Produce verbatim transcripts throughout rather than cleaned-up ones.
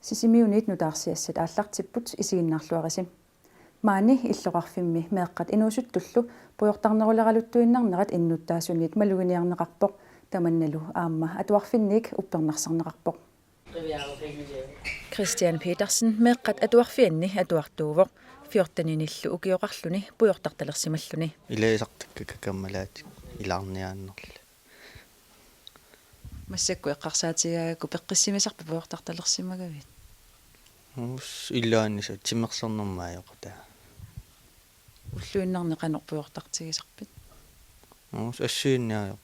Sisimiuniit nutaarsiassat aallartipput, isiginnaarluarisi. Maani illoqarfimmi meeqqat inuusuttullu pujortarneruleraluttuinnarnerat innuttaasuniit maluginiarneqarpoq, tamannalu aamma atuarfinniit uppernarsarneqarpoq. Christian Petersen meeqqat atuarfianni atuartuuvoq, fjorteninillu ukioqarluni pujortartalersimalluni. Ilagisartakka kammalaat ilaarniaannarli. Massakkut eqqarsaatigaagakku peqqissimisarpit pujortartalersimagavit? Uus ilaanni sa timersornermut ajoqutaa. Ulluinnarni qanoq pujortartigisarpit? Uus assiinniajoq.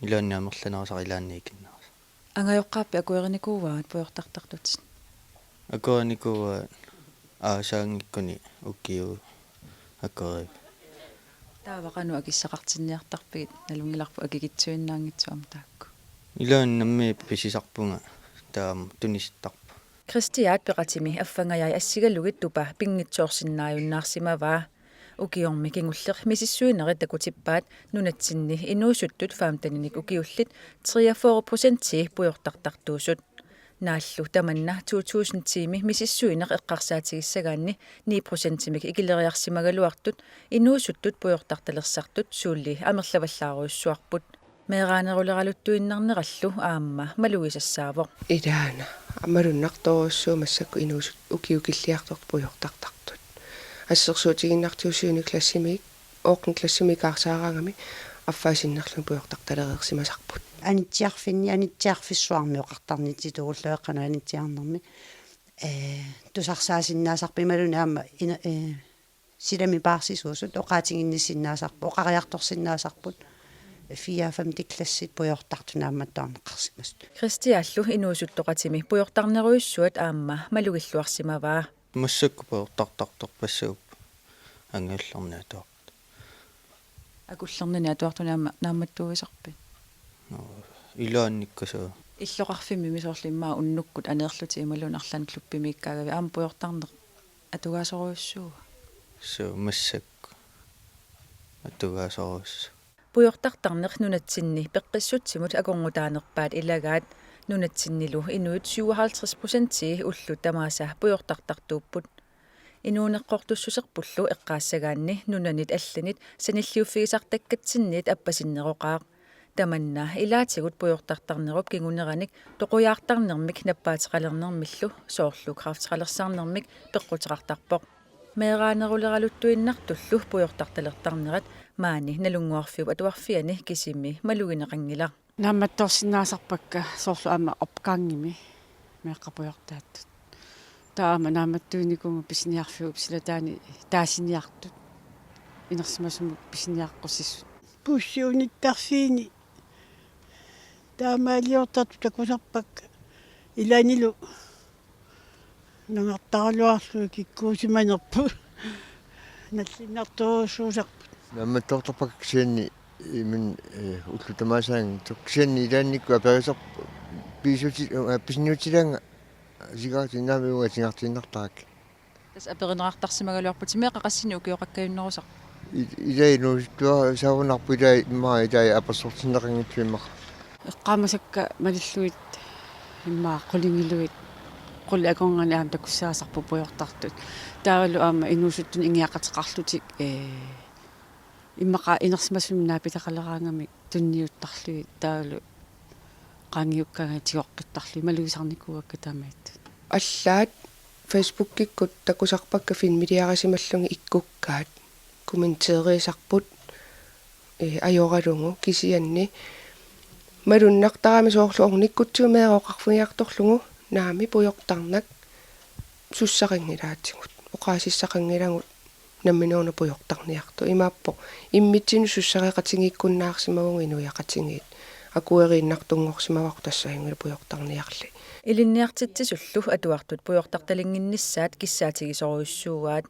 Ilaanni amerlanerusaq ilaanni ikinnerusaq. Angajoqqaarpit akuerinikuuaat pujortartartutit? Akuerinikuuaat aasaanngikkuni ukiut akueripput. Taava qanoq akissaqartinniartarpigit, nalunngilarput akikitsuinnaanngitsoq aamma taakku? Ilaanni nammineq pisisarpunga taama tunisittarpunga. Kristiaat peqatimi affangajai assigalugit tupa pinngitsoorsinnaajunnaarsimavaa. Ukiormi kingulleq misissuinerit takutippaat nunatsinni inuusuttut femteninik ukiullit treogfyrre procentii pujortartartuusut. Naallu tamanna to tusindtiimi misissuineq eqqarsaatigissagaanni ni procentimik ikileriarsimagaluartut inuusuttut pujortartalersartut suulli amerlavallaarujussuarput. Meeraaneruleraluttuinnarnerallu aamma malugisassaavoq. Ilaana malunnartorujussuuvoq massakkut inuusut ukiukilliartortut pujortartartut. Assersuutigiinnartigu syvende klassimi, ottende klassimi ikaarsaaraangami affaa sinnerlugit pujortartalereersimasarput. Anitsiarfinni, anitsiarfissuarmi oqartarnitsitut ullueqqanu anitsiarnermi. Ee, tusarsaasinnaasarput imaluunniit aamma ina-, ee, silami paarsisuusut oqaatiginnissinnaasarput, oqariartorsinnaasarput, fire femte klassit pujortartut naammattuarneqarsimasut. Kristiallu inuusuttoqatimi pujortarnerujussuat aamma malugilluarsimavaa. Massakkut pujortartartorpassuupput angajullerni atuartut. Akullernini atuartuni aamma naammattuuisarpit? Nå, ilaannikkut suu. Illoqarfimmimi soorlu immaqa unnukkut aneerlutit imaluunniit arlaannik klubbimiikkaagavit aamma pujortarneq atugaasorujussuua? Suu, massakkut atugaasorujussuuvoq. Pujortartarneq nunatsinni peqqissutsimut akornutaanerpaat ilagaat. Nunatsinnilu inuit syvoghalvtreds procentii ullut tamaasa pujortartartuupput. Inuuneqqortussuserpullu eqqaassagaanni nunanit allanit sanilliuffigisartakkatsinniit appasinneroqaaq. Tamanna ilaatigut pujortartarnerup kinguneranik toqujaartarnermik nappaateqalernermillu soorlu kræfteqalersarnermik peqquteqartarpoq. Meeraaneruleraluttuinnartullu pujortartalertarnerat maani Nalunnguarfiup Atuarfiani kisimi malugineqanngilaq. Naammattoorsinnaasarpakka soorlu aamma opgangimi meeqqat pujortaattut. Taava aamma naammattuinikuugut pisiniarfiup silataani taasiniartut. Inersimasumut pisiniaqqusisut. Bussi unittarfiini taamaaliortartut takusarpakka ilaannilu nangartaraluarlugit kikkuusimanerput nallinnartorujussuusarput. Naammattoortarpakka kisianni imin, eh, ullut tamaasaanngitsoq kisianni ilaannikkut aperisarput piisuti-, eh, pisiniutilaannga sigaartinnaami uunga sigaartiinnartarakku. Tassa aperineqartarsimagaluarputit meeqqat qassinik ukioqakkajunnerusarput? I-, ilai inuusuttuarisaagunarpoq ilai immaqa ilai apersortinneqanngitsoq immaqa. Eqqaamasakka malillugit immaqa qulingiluat qulit akornanni aamma takussaasarput pujortartut. Taavalu aamma inuusuttunut ingiaqateqarlutik, ee, immaqa inersimasumik naapitaqaleraangamik tunniuttarlugit taavalu qaangiukkaangat tigoqqittarlugit malugisarnikuuakka taamaattut. Allaat Facebookikkut takusarpakka filmiliarisimallugit ikkukkaat kommenteeriisarput, eh, ajoralugu kisianni malunnartarami soorlu ornikkutsigu meeraq oqarfigiartorlugu naamik pujortarnak sussaqanngilaatigut, oqaasissaqanngilagut nammineq una pujortarniartoq. Imaappoq immitsinnut sussareqatigiikkunnaarsimavugut inuiaqatigiit. Akueriinnartunngorsimavakka tassa ajunngilaq pujortarniarli. Ilinniartitsisullu atuartut pujortartalinnginnissaat kissaatigisorujussuuaat.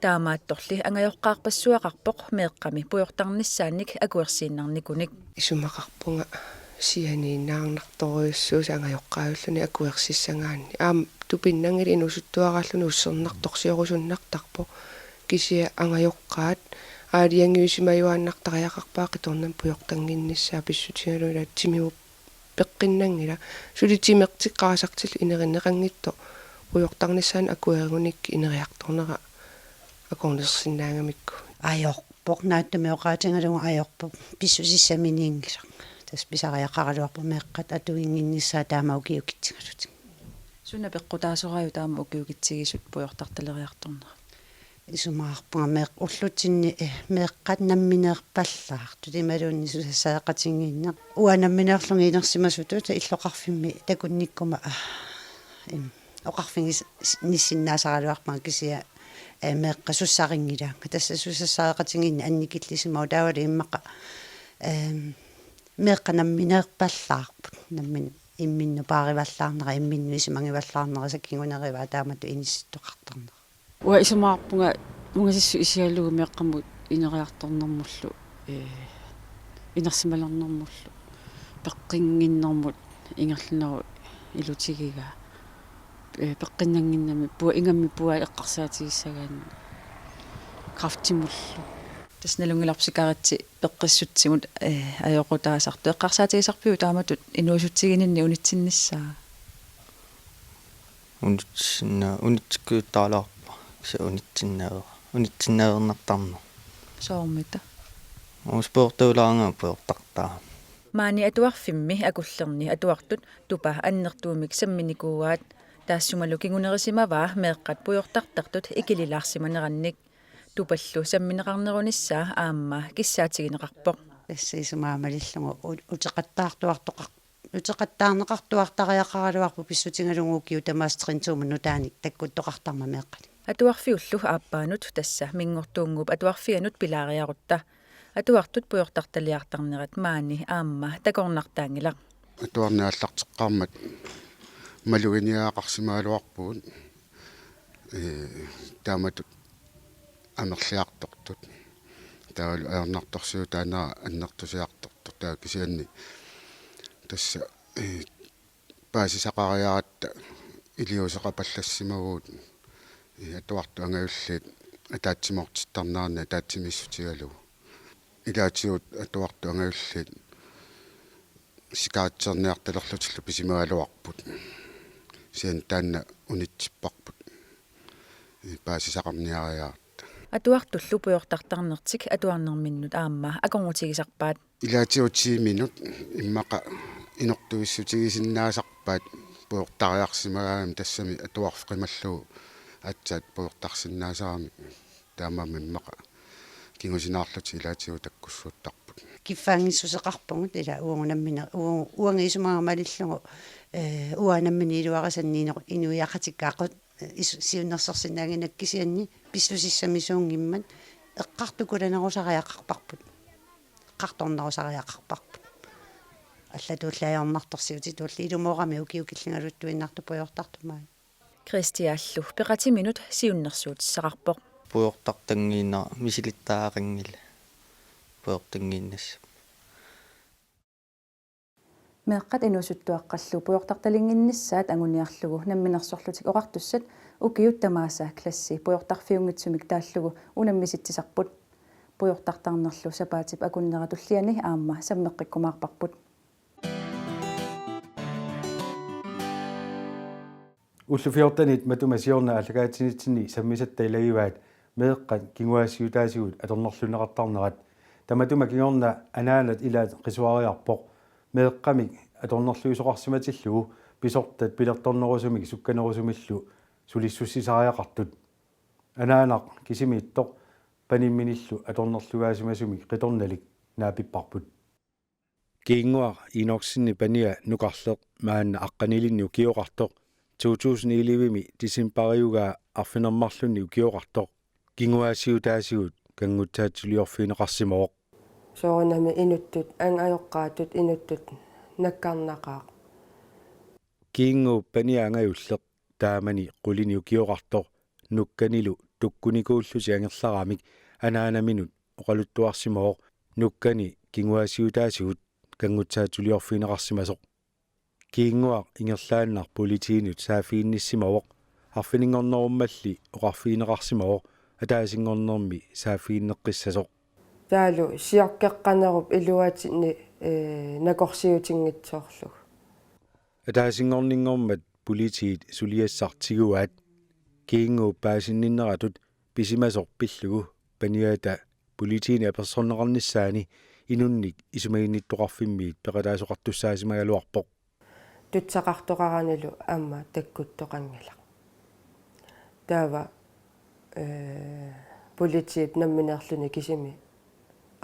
Taamaattorli angajoqqaarpassuaqarpoq meeqqami pujortarnissaannik akuersiinnarnikunik. Isumaqarpunga sianiinnaarnartorujussuusoq angajoqqaajulluni akuersissagaanni. Aamma tupinnanngilaq inuusuttuaraalluni ussernartorsiorusunnartarpoq. Kisianni angajoqqaat aalajangiusimajuaannartariaqarpaat qitornamik pujortannginnissaat pissutigalugu ilaat timimut Peqqinnanngilaq. Suli timertik qarasartillu inerineqanngitsoq pujortarnissaanut akuerigunik ineriartornera akornusersinnaagamikku. Ajorpoq, naatsumik oqaatigalugu ajorpoq, pissusissaminiinngilaq. Tassa pisariaqaraluarpoq meeqqat atuinnginnissaat taama ukiukitsigalutik. Suna peqqutaasoraajuk taama ukiukitsigisut pujortartaleriartornerat? Isumaqarpunga meeq-, ullutsinni, eh, meeqqat nammineerpallaartut imaluunniit susassaqatigiinneq. Uanga nammineerlunga inersimasutut illoqarfimmi takunnikkuma, ah, im, oqarfiginissinnaasaraluarpunga kisianni, eh, meeqqat sussarinngilanga. Tassa susassaqatigiinneq annikillisimavoq taavalu immaqa, ehm, meeqqat nammineerpallaarput. Nammineq imminnut paarivallaarnera, imminnut isumagivallaarnera, sakingunerivaa taamatut inissittoqartarnera. Uanga isumaqarpunga ungasissut isigalugu meeqqamut ineriartornermullu, ee, inersimalernermullu, peqqinnginnermut ingerlanerup ilutigigaa, ee, peqqinnannginnami pua-, ingammik puai eqqarsaatigissagaanni kræftimullu. Tassa nalunngilarput sikaritsi peqqissutsimut, ee, ajoqutaasartoq. Eqqarsaatigisarpiuk taamatut inuusutsigininni unitsinnissaa? Unitsinna-, unitsikkujuttaraluarpoq, kisianni unitsinnaver-, unitsinnaveernartarneq. Soormita? Uus pujortalaarnanga pujortartaa. Maani atuarfimmi akullerni atuartut tupa annertuumik samminikuuaat, taassumalu kingunerisimavaa meeqqat pujortartartut ikililaarsimanerannik. Tupallu sammineqarnerunissaa aamma kissaatigineqarpoq. Tassa isumaga malillugu u-, uteqattaartuartoqar-, uteqattaarneqartuartariaqaraluarpoq pissutigalugu ukiut tamaasa trin to-mut nutaanik takkuttoqartarmat meeqqat. Atuarfiullu aappaanut, tassa Minngortuunnguup Atuarfianut pilaariarutta, atuartut pujortartaliartarnerat maani aamma takornartaanngilaq. Atuarneq aallarteqqaarmat maluginiagaqarsimagaluarpugut, ee, taamatut amerliartortut. Taavalu ajornartorsiutaanera annertusiartortoq. Taava kisianni tassa, ee, paasisaqariaratta iliuuseqapallassimavugut, ee, atuartut angajulliit ataatsimoortittarneranni ataatsimiissutigalugu. Ilaatigut atuartut angajulliit sikaritserniartalerlutillu pisimagaluarput. Kisianni taanna unitsipparput, ee, paasisaqarniariaratta. Atuartullu pujortartarnertik atuarnerminnut aamma akornutigisarpaat. Ilaatigut tiiminut immaqa inortuissutigisinnaasarpaat pujortariarsimagaangamik, tassami atuarfik qimallugu aatsaat pujortarsinnaasaramik. Taamaammat immaqa kingusinaarlutik ilaatigut takkussuuttarput. Kiffaanngissuseqarpugut ila uagut nammineq, uagut, uanga isumaga malillugu, ee, uanga nammineq iluarisannik ino-, inuiaqatigiittut, ee, is-, siunnersorsinnaannginnakku, kisianni pissusissamisuunngimmat eqqartukulanerusariaqarparput. Eqqartornerusariaqarparput. Allatuulli ajornartorsiutitulli ilumoorami ukiut killingaluttuinnartut pujortartut maani. Kristiallu peqatiminut siunnersuutissaqarpoq. Pujortartanngiinnera misilittagaqanngilaq pujortanngiinnassamut. Meeqqat inuusuttuaqqallu pujortartalinnginnissaat anguniarlugu Namminersorlutik Oqartussat ukiut tamaasa klassi pujortarfiunngitsumik taallugu unammisitsisarput. Pujortartarnerlu sapaatip akunnera tulliani aamma sammeqqikkumaarparput. Ullut fjortenit matuma siorna aallakaatitsinitsinni sammisatta ilagivaat meeqqat kinguaassiutaasigut atornerlunneqartarnerat. Tamatuma kingorna anaanat ilaat qisuariarpoq. Meeqqamik atornerluisoqarsimatillugu pisortat pilertornerusumik sukkanerusumillu sulissussisariaqartut. Anaanaq kisimiittoq panimminillu atornerlugaasimasumik qitornalik naapipparput. Kiinnguaq Enoksenip pania nukarleq maanna aqqanilinnik ukioqartoq, to tusind elleve-mi decembariugaa arfineq-marlunnik ukioqartoq, kinguaassiutaasigut kanngutsaatsoliorfigineqarsimavoq. Soorunami inuttut, angajoqqaatut inuttut nakkarnaqaaq. Kiinnguup pania angajulleq taamani qulinik ukioqartoq nukkanilu tukkunikuullutik angerlaramik anaanaminut oqaluttuarsimavoq nukkani kinguaassiutaasigut kanngutsaatsoliorfigineqarsimasoq. Kiinnguaq ingerlaannaq politiinut saaffiginnissimavoq, arfininngornerummalli oqarfigineqarsimavoq ataasinngornermi saaffiginneqqissasoq. Taavalu sioqqeqqanerup iluatsinni, ee, nakorsiutinngitsoorlugu. Ataasinngorninngormat politiit suliassaq tiguaat. Kiinnguup paasinninneratut pisimasoq pillugu paniata politiini apersorneqarnissaani inunnik isumaginnittoqarfimmiit peqataasoqartussaasimagaluarpoq. Tutsaqartoqaranilu aamma takkuttoqanngilaq. Taava, ee, politiit nammineerluni kisimi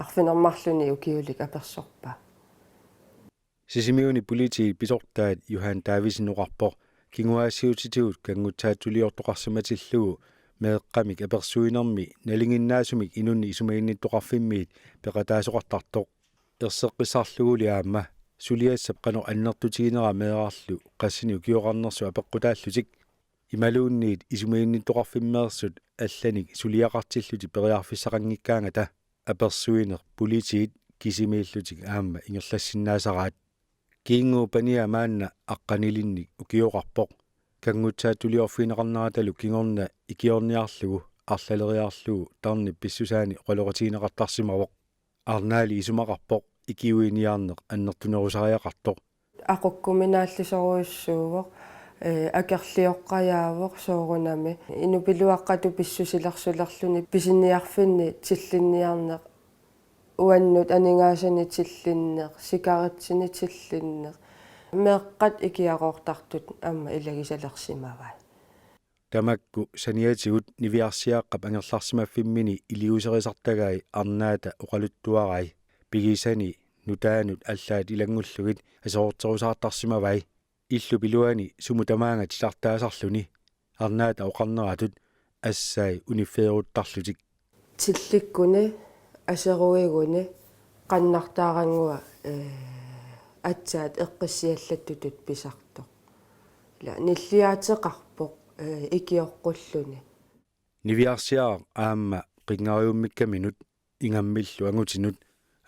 arfineq-marlunnik ukiulik apersorpaa. Sisimiuni politiit pisortaat Johan Davidsen oqarpoq kinguaassiuutitigut kanngutsaatsuliortoqarsimatillugu meeqqamik apersuinermi nalinginnaasumik inunnik isumaginnittoqarfimmiit peqataasoqartartoq. Erseqqissarluguli aamma suliassap qanoq annertutiginera meerarlu qassinik ukioqarnersoq apeqqutaallutik imaluunniit isumaginnittoqarfimmeersut allanik suliaqartillutik periarfissaqanngikkaangata apersuineq politiit kisimiillutik aamma ingerlassinnaasaraat. Kiinnguup pania maanna aqqanilinnik ukioqarpoq. Kanngutsaatsuliorfigineqarneratalu kingorna ikiorniarlugu arlaleriarlugu tarnip pissusaani oqaloqatigineqartarsimavoq. Arnaali isumaqarpoq ikiuiniarneq annertunerusariaqartoq. Aqukkuminaallisorujussuuvoq, ee, akerlioqqajaavoq soorunami. Inupiluaqqatut pissusilersulerluni pisiniarfinni tillinniarneq, uannut aningaasanik tillinneq, sikaritsini tillinneq. Meeqqat ikiaroortartut aamma ilagisalersimavai. Tamakku saniatigut niviarsiaqqap angerlarsimaffimmini iliuuserisartagai Arnaata oqaluttuarai. Pigisani nutaanut allaat ilanngullugit aserorterusaartarsimavai. Illup iluani sumut tamaanga titartaasarluni Arnaata oqarneratut assai uniffigeruttarlutik. Tillikkuni, aseruiguni, qannartaarannguaq, ee, aatsaat eqqissiallattutut pisartoq. Ila nilliaateqarpoq, ee, ikioqqulluni. Niviarsiaraq aamma qinngariummikkaminut ingammillu angutinut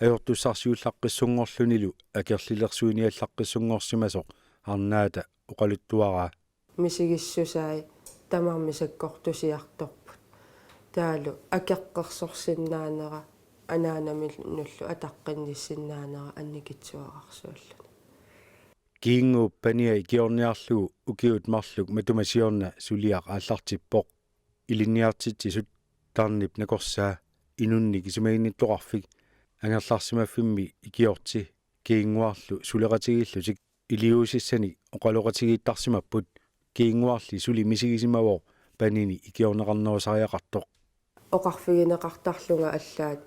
ajortussarsiullaqqissunngorlunilu akerlilersuiniallaqqissunngorsimasoq Arnaata oqaluttuaraa. Misigissusai tamarmik sakkortusiartorput. Taavalu akeqqersorsinnaanera anaanaminullu ataqqinnissinnaanera annikitsuararsuulluni. Kiinnguup pania ikiorniarlugu ukiut marluk matuma siorna suliaq aallartippoq. Ilinniartitsisut, tarnip nakorsaa, inunnik isumaginnittoqarfik angerlarsimaffimmi ikiorti Kiinnguarlu suleqatigiillutik iliuusissanik oqaloqatigiittarsimapput. Kiinnguarli suli misigisimavoq panini ikiorneqarnerusariaqartoq. Oqarfigineqartarlunga allaat: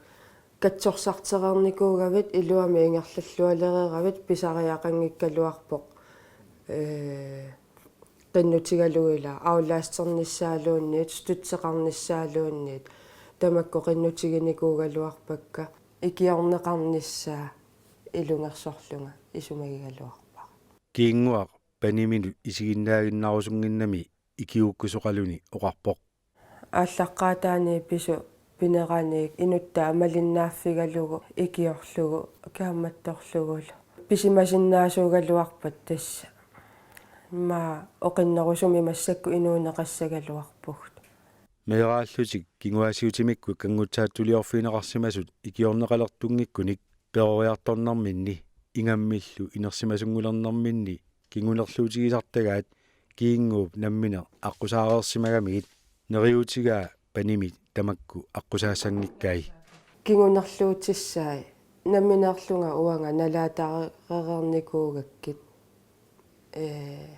Katsorsartereernikuugavit, iluamik ingerlallualereeravit, pisariaqanngikkaluarpoq, ee, qinnutigalugu ila aflasternissaaluunniit, støtteqarnissaaluunniit, tamakku qinnutiginikuugaluarpakka, ikiorneqarnissaa ilungersorlunga isumagigaluarpara. Kiinnguaq paniminut isiginnaaginnarusunnginnami ikiuukkusoqaluni oqarpoq. Aallaqqaataaniit pisut pineraniit inuttaa malinnaaffigalugu ikiorlugu kaammattorlugulu. Pisimasinnaasuugaluarpat tassa. Immaqa oqinnerusumik massakkut inuuneqassagaluarpugut. Meeraallutik kinguaassiuutimikkut kanngutsaatsuliorfigineqarsimasut ikiorneqalertunngikkunik peroriartornerminni ingammillu inersimasunngulernerminni kingunerluutigisartagaat Kiinnguup nammineq aqqusaareersimagamigit neriuutigaa panimit tamakku aqqusaassanngikkai. Kingunerluutissai nammineerlunga uanga nalaatarereernikuugakkit, ee,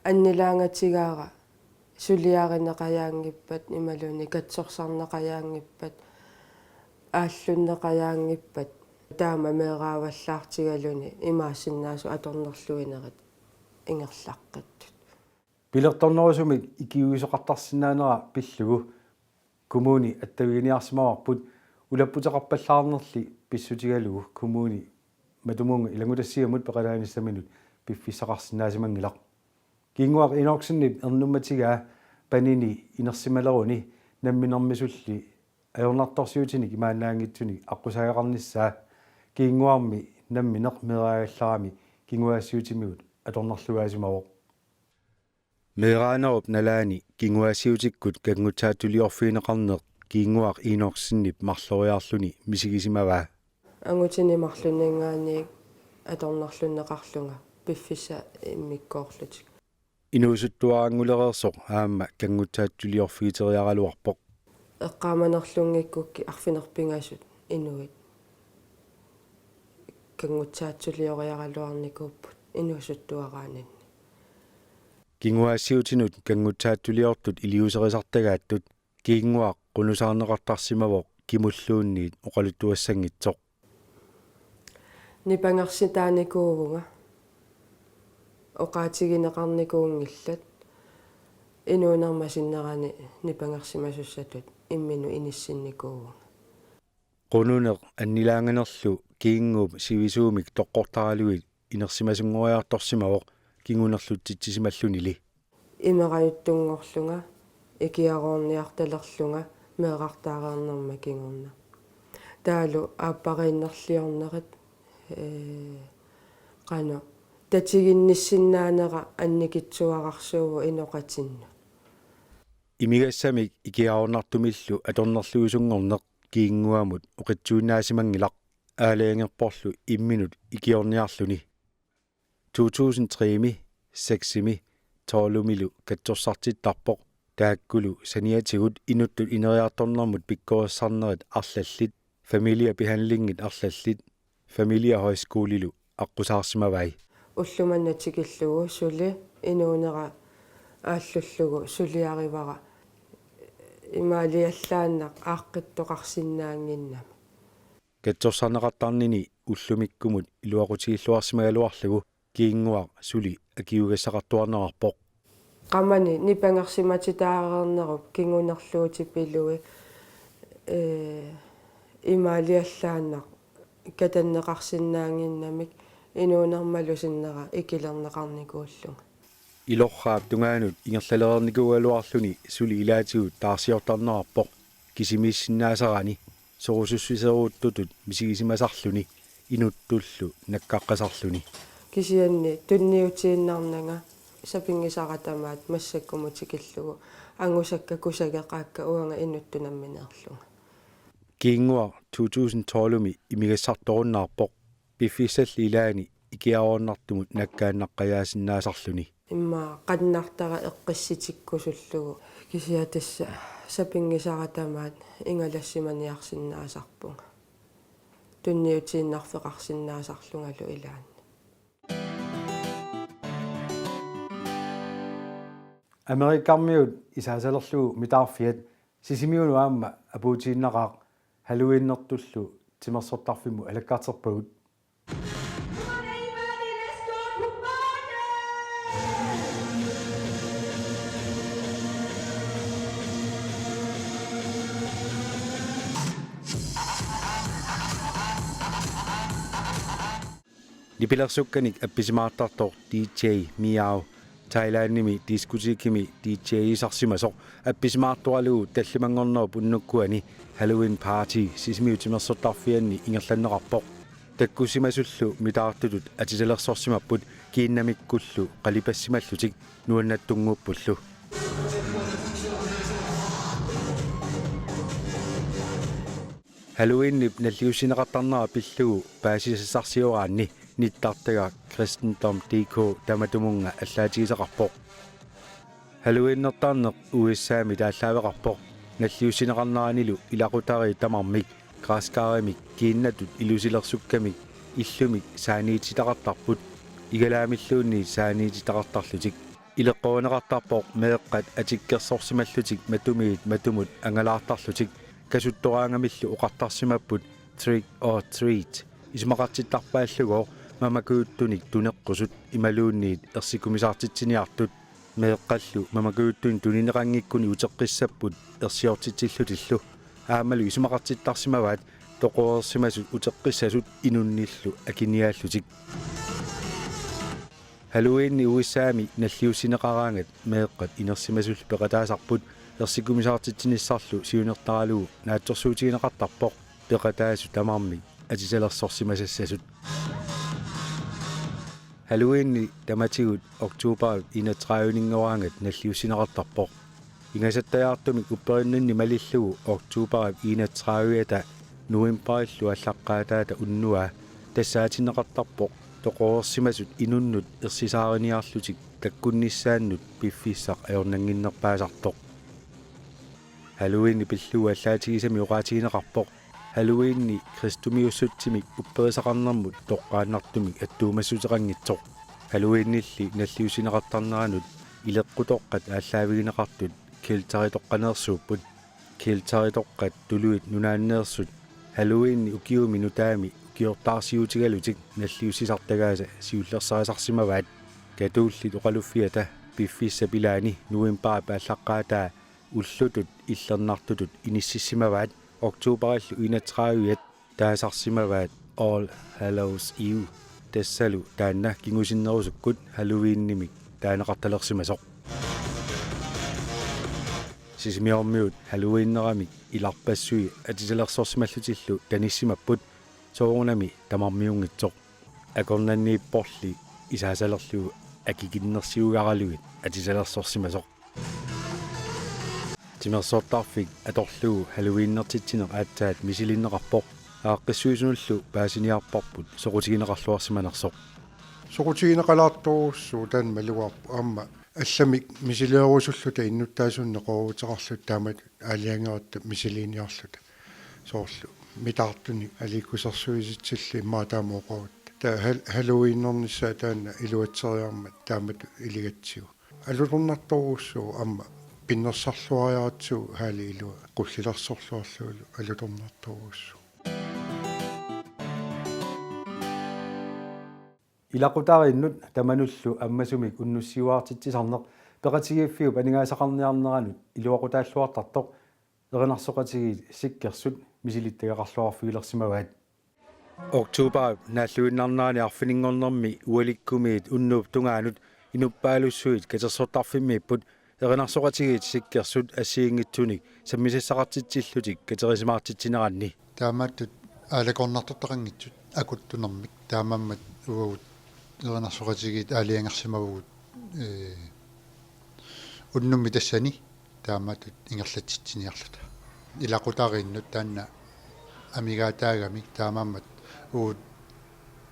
annilaangatigaara suliarineqajaanngippat imaluunniit katsorsarneqajaanngippat aallunneqajaanngippat taama meeraavallaartigaluni imaassinnaasut atornerluinerit ingerlaqqittut. Pilertornerusumik ikiuisoqartarsinnaanera pillugu kommuni attaviginiarsimavarput ulapputeqarpallaarnerli pissutigalugu kommuni matumunnga ilanngutassiamut peqalaanissaminut piffissaqarsinnaasimanngilaq. Kiinnguaq Enoksenip ernummatigaa panini inersimaleruni namminermisulli ajornartorsiutinik imaannaanngitsunik aqqusaagaqarnissaa Kiinnguarmi nammineq meeraagallarami kinguaassiuutimigut atornerlugaasimavoq. Meeraanerup nalaani kinguaassiuutikkut kanngutsaatsuliorfigineqarneq Kiinnguaq Enoksenip marloriarluni misigisimavaa. Angutini marlunninngaanniit atornerlunneqarlunga piffissaq immikkoorlutik. Inuusuttuaranngulereersoq aamma kanngutsaatsuliorfigiteriaraluarpoq. Eqqaamanerlunngikkukku arfineq-pingasut inuit kanngutsaatsulioriaraluarnikuupput inuusuttuaraaninni. Kinguaassiuutinut kanngutsaatsuliortut iliuuserisartagaattut Kiinnguaq qunusaarneqartarsimavoq kimulluunniit oqaluttuassanngitsoq. Nipangersitaanikuuvunga. Oqaatigineqarnikuunngillat. Inuunerma sinnerani nipangersimasussatut imminut inissinnikuuvunga. Qununeq annilaanganerlu Kiinnguup sivisuumik toqqortaraluit inersimasunngoriartorsimavoq kingunerlutsitsisimallunili. Imerajuttunngorlunga, ikiaroorniartalerlunga meerartaareernerma kingorna. Taavalu aappariinnerliornerit, ee, qanoq tatiginnissinnaanera annikitsuararsuuvoq inoqatinnut. Imigassamik ikiaroornartumillu atornerluisunngorneq Kiinnguamut oqitsuinnaasimanngilaq aalajangerporlu imminut ikiorniarluni. To tusind tre-mi, seks-imi, tolv-imilu katsorsartittarpoq. Taakkulu saniatigut inuttut ineriartornermut pikkorissarnerit arlallit, familiebehandlingit arlallit, familiehøjskolilu aqqusaarsimavai. Ulloq manna tikillugu suli inuunera aallullugu suliarivara imaaliallaannaq aaqqittoqarsinnaannginnami. Katsorsarneqartarnini ullumikkumut iluaqutigilluarsimagaluarlugu Kiinnguaq suli akiugassaqartuarnerarpoq. Qamani nipangersimatitaareernerup kingunerluutipilui, ee, imaaliallaannaq katanneqarsinnaannginnamik inuunermalu sinnera ikilerneqarnikuullunga. Ilorraap tungaanut ingerlalereernikuugaluarluni suli ilaatigut taarsiortarnerarpoq kisimiissinnaasarani sorusussiseruuttutut misigisimasarluni inuttullu nakkaqqisarluni. Kisianni tunniutiinnarnanga sapinngisara tamaat massakkumut tikillugu angusakka kusageqaakka uanga inuttut nammineerlunga. Kiinnguaq to tusind tolv-imi imigassartorunnaarpoq piffissalli ilaani ikiaroornartumut nakkaannaqqajaasinnaasarluni. Immaqa qannartara eqqissitikkusullugu kisianni tassa sapinngisara tamaat ingalassimaniarsinnaasarpunga. Tunniutiinnarfeqarsinnaasarlungalu ilaanni. Amerikkarmiut isaasalerlugu mitaarfiat Sisimiunut aamma apuutiinnaqaaq Halloweenertullu timersortarfimmut alakkarterpagut. Nipilersukkanik appisimaartartoq D J Miao Thailandimi diskotekimi D J-isarsimasoq appisimaartoralugu tallimanngornerup unnukkuani Halloween Party Sisimiut timersortarfianni ingerlanneqarpoq. Takkussimasullu mitaartutut atisalersorsimapput kiinnamikkullu qalipassimallutik nuannattunnguuppullu. Halloweenip nalliussineqartarnera pillugu paasisassarsioraanni nittartagaq Kristendom D K tamatumunnga allaatigisaqarpoq. Halloweenertarneq U S A-mi taallaaveqarpoq. Nalliussineqarneranilu ilaqutariit tamarmik græskarimik kiinnatut ilusilersukkamik illumik saaniititaqartarput. Igalaamilluunniit saaniititaqartarlutik. Ileqqorineqartarpoq meeqqat atikkersorsimallutik matumiit matumut angalaartarlutik. Kasuttoraangamillu oqartarsimapput trick or treat. Isumaqartittarpaallugooq mamakujuttunik tuneqqusut imaluunniit ersikumisaartitsiniartut. Meeqqallu mamakujuttunik tunineqanngikkunik uteqqissapput ersiortitsillutillu. Aammalu isumaqartittarsimavaat toqoreersimasut uteqqissasut inunnillu akiniaallutik. Halloweenit U S A-mi nalliussineqaraangat meeqqat inersimasullu peqataasarput ersikumisaartitsinissarlu siunertaralugu naatsorsuutigineqartarpoq peqataasut tamarmik atisalersorsimasassasut. Halloweenit tamatigut oktoberip enogtredive-ninngoraangat nalliussineqartarpoq. Ingasattajaartumik upperinninni malillugu oktoberip enogtredive-ata novemberillu aallaqqaataata unnuaa tassaatinneqartarpoq Toqoreersimasut inunnut ersisaariniarlutik takkunnissaannut piffissaq ajornannginnerpaasartoq. Halloweenip pillugu allaatigisami oqaatigineqarpoq Halloweeni kristumiussutsimik upperisaqarnermut toqqaannartumik attuumassuteqanngitsoq. Halloweenilli nalliussineqartarneranut ileqqutoqqat aallaavigineqartut kelteritoqqaneersuupput. Kelteritoqqat tuluit nunaanneersut Halloweeni ukiumi nutaami ukiortaarsiutigalutik nalliussisartagaasa siullersarisarsimavaat. Katullit oqaluffiata piffissap ilaani novembarip aallaqqaataa ullutut illernartutut inississimavaat. Oktoberillu enogtredive taasarsimavaat All Hallows Eve, tassalu taanna kingusinnerusukkut Halloweenimik taaneqartalersimasoq. Sisimiormiut Halloweeneramik ilarpassui atisalersorsimallutillu tanissimapput, soorunami tamarmiunngitsoq. Akornanniipporli isaasalerlugu akikinnersiugaraluit atisalersorsimasoq. Timersortarfik atorlugu Halloweenertitsineq aatsaat misilinneqarpoq, aaqqissuisunullu paasiniarparput soqutigineqarluarsimanersoq. Soqutigineqalaartorujussuuvoq, taanna malugaarpoq, aamma allamik misileerusulluta innuttaasunik neqerooruteqarluta taamatut aalajangeratta misiliiniarluta. Soorlu mitaartunik aliikkusersuisitsilluta immaqa taama oqarutta. Taava Hal-, Halloweenernissaa taanna iluatseriarmat taamatut iligatsigu. Alutornartorujussuuvoq, aamma pinnersarluariaratsigu halli ilua qullilersorluarlugulu alutornartorujussuuvoq. Ilaqutariinnut tamanullu ammasumik unnussiuaartitsisarneq peqatigiiffiup aningaasaqarniarneranut iluaqutaalluartartoq erinarsoqatigiit Sikkersut misilittagaqarluarfigilersimavaat. Oktoberip naalluinnarnerani arfininngornermi ualikkumiit unnuup tungaanut inuppaalussuit katersortarfimmiipput erinarsoqatigiit Sikkersut assigiinngitsunik sammisassaqartitsillutik katerisimaartitsineranni. Taamatut aalakoornartortaqanngitsut akuttunermik, taamaammat uagut erinarsoqatigiit aalajangersimavugut, ee, unnummi tassani taamatut ingerlatsitsiniarluta. Ilaqutariinnut taanna amigaataagami, taamaammat uagut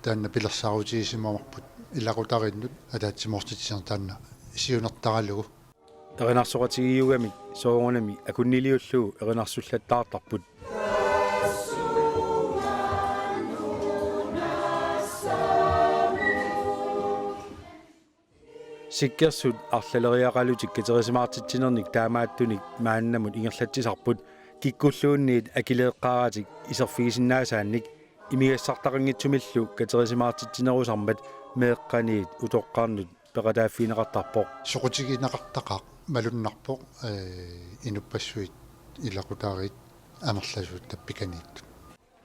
taanna pilersaarutigisimavarput ilaqutariinnut ataatsimoortitsineq taanna siunertaralugu. Erinarsoqatigiiugamik soorunami akunniliullugu erinarsullattaartarput. Sikkersut arlaleriaqalutik katerisimaartitsinernik taamaattunik maannamut ingerlatsisarput, kikkulluunniit akileeqqaaratik iserfigisinnaasaannik imigassartaqanngitsumillu katerisimaartitsinerusarmat meeqqaniit utoqqarnut peqataaffigineqartarpoq. Soqutigineqartaqaaq malunnarpoq, ee, inuppassuit ilaqutariit amerlasuut tappikaniittut.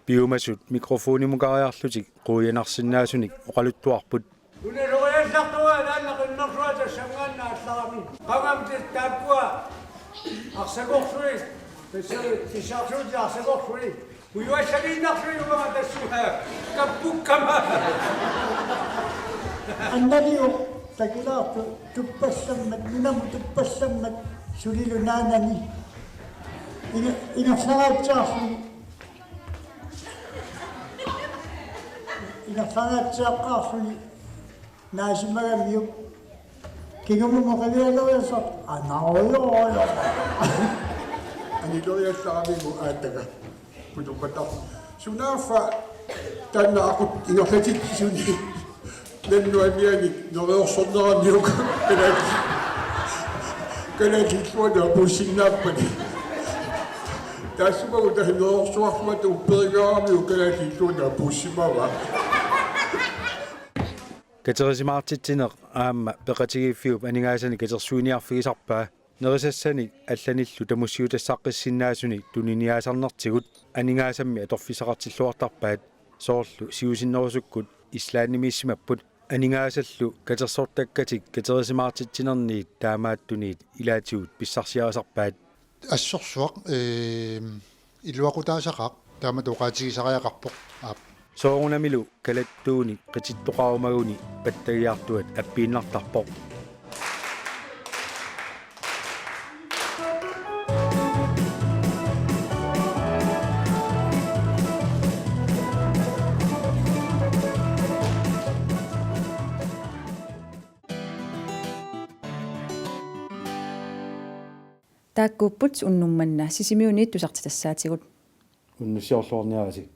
Piumasut mikrofonimukariarlutik quianarsinnaasunik oqaluttuarput. Unaloriallartugaa taanna qimmersuaq tassanngaannaq allarami. Qangami taakkua arsakorsuit. Tassa tissarsuutit arsakorsuit. Ujuassaliinnarsuit uanga tassunga kappukkama. Annaliu takilaartu tuppassammat, nunamut tuppassammat sulilu naanani. Ina-, ingerlaratsiarluni. Ingerlaratsiaqqaarluni naasimagamiuk. Kingumut oqilialeriassaaq anarujorujoq. Anileriallaramigu aataga. Putuppata. Sunaaffa taanna aqut ingerlatitsisuni. Nannut amianik neriorsorneramiuk kalaat-, kalaallit illuanni apuussinnaappani. Taassuma uta neriorsuarmat upperigaaramiuk kalaallit illuanni apuussimavaa. Katerisimaartitsineq aamma peqatigiiffiup aningaasanik katersuiniarfigisarpaa. Nerisassanik allanillu tamussiutassaqqissinnaasunik tuniniaasarnertigut aningaasammi atorfissaqartilluartarpaat, soorlu siusinnerusukkut Islandimiissimapput, aningaasallu katersortakkatik katerisimaartitsinerniit taamaattuniit ilaatigut pissarsiarisarpaat. Assorsuaq, ee, iluaqutaasaqaaq, taamatut oqaatigisariaqarpoq. Aap. Soorunamilu kalattuunik qitittoqarumaguni pattagiartuat appiinnartarpoq. Taakkuupput unnuk manna Sisimiuniit tusartitassaatigut. Unnussiorluarniarisi.